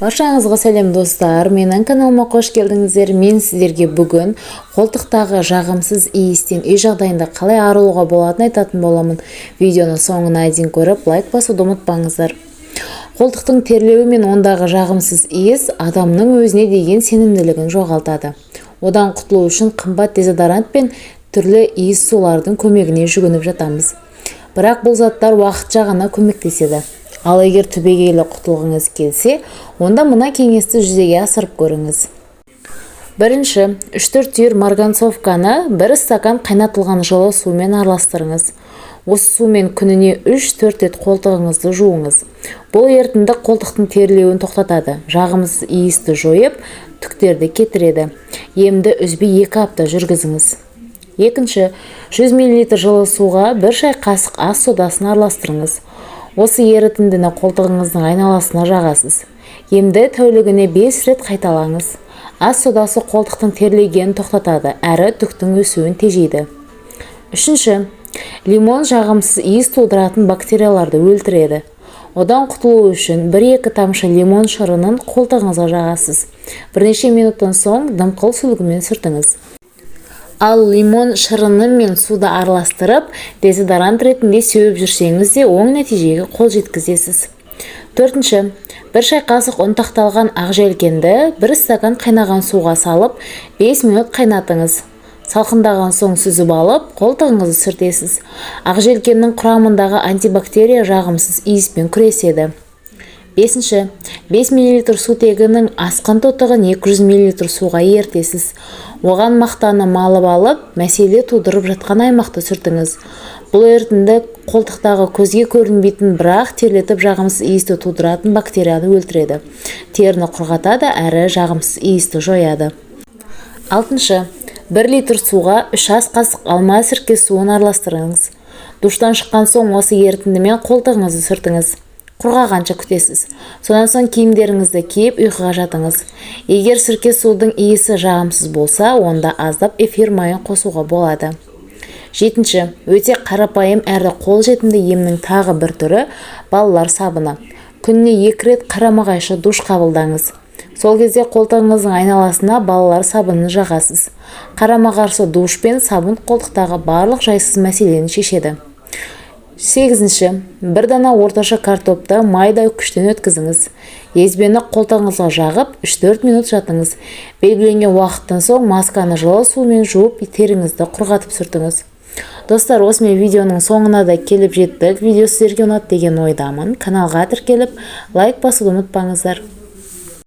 Баршаңызға сәлем, достар! Менің каналыма қош келдіңіздер! Мен сіздерге бүгін қолтықтағы жағымсыз иістен үй жағдайында қалай арылуға болатынын айтатын боламын. Видеоны соңына дейін көріп, лайк басуды ұмытпаңыздар. Қолтықтың терлеуі мен ондағы жағымсыз иіс адамның өзіне деген сенімділігін жоғалтады. Одан құтылу үшін қымбат дезодорант пен түрлі иіс сулардың көмегіне жүгініп жатамыз. Бірақ бұл заттар уақытша ғана көмектеседі. Ал егер түбегейлі құтылғыңыз келсе, онда мына кеңесті жүзеге асырып көріңіз. Бірінші, 3-4 түйір марганцовканы бір стакан қайнатылған жылы сумен араластырыңыз. Осы сумен күніне 3-4 рет қолтығыңызды жуыңыз. Бұл ерітінді қолтықтың терлеуін тоқтатады, жағымсыз иісті жойып, түктерді кетіреді. Емді үзбей 2 апта жүргізіңіз. Екінші, 100 мл жылы суға бір шай қасық ас содасын араластырыңыз. Осы ерітіндіні қолтығыңыздың айналасына жағасыз. Емді тәулігіне 5 рет қайталаңыз. Ас содасы қолтықтың терлегенін тоқтатады әрі түктің өсуін тежейді. Үшінші, лимон жағымсыз иіс тудыратын бактерияларды өлтіреді. Одан құтылу үшін бір-екі тамшы лимон шырынын қолтығыңызға жағасыз. Бірнеше минуттан соң дымқыл сүлгімен сүртіңіз. Ал лимон шырыны мен суды араластырып, дезодорант ретінде сеуіп жүрсеңіз де, оң нәтижеге қол жеткізесіз. Төртінші, бір шай қасық ұнтақталған ақжелкенді бір стакан қайнаған суға салып, 5 минут қайнатыңыз. Салқындаған соң сүзіп алып, қолтығыңызды сүртесіз. Ақжелкеннің құрамындағы антибактерия жағымсыз иіспен күреседі. Бесінші, 5 мл сутегінің асқын тотығын 200 мл суға ерітесіз. Оған мақтаны малып алып, мәселе тудырып жатқан аймақты сүртіңіз. Бұл ерітінді қолтықтағы көзге көрінбейтін, бірақ терлетіп, жағымсыз иісті тудыратын бактерияны өлтіреді, теріні құрғатады әрі жағымсыз иісті жояды. Алтыншы, 1 литр суға 3 ас қасық алма сірке суын араластырыңыз. Душтан шыққан соң осы ерітіндімен қолтығыңызды сүртіңіз. Құрғағанша күтесіз. Содан соң киімдеріңізді киіп, ұйқыға жатыңыз. Егер сірке судың иісі жағымсыз болса, онда аздап эфир майын қосуға болады. Жетінші, өте қарапайым әрі қолжетімді емнің тағы бір түрі – балалар сабыны. Күніне екі рет қарама-қайшы душ қабылдаңыз. Сол кезде қолтығыңыздың айналасына балалар сабынын жағасыз. Қарама-қарсы душ пен сабын қолтықтағы барлық жайсыз мәселені шешеді. Сегізінші, бір дана орташа картопты майда үккіштен өткізіңіз. Езбені қолтығыңызға жағып, 3-4 минут жатыңыз. Белгіленген уақыттан соң масканы жылы сумен жуып, теріңізді құрғатып сүртіңіз. Достар, осымен видеоның соңына да келіп жеттік. Видео сіздерге ұнады деген ойдамын. Каналға тіркеліп, лайк басуды ұмытпаңыздар.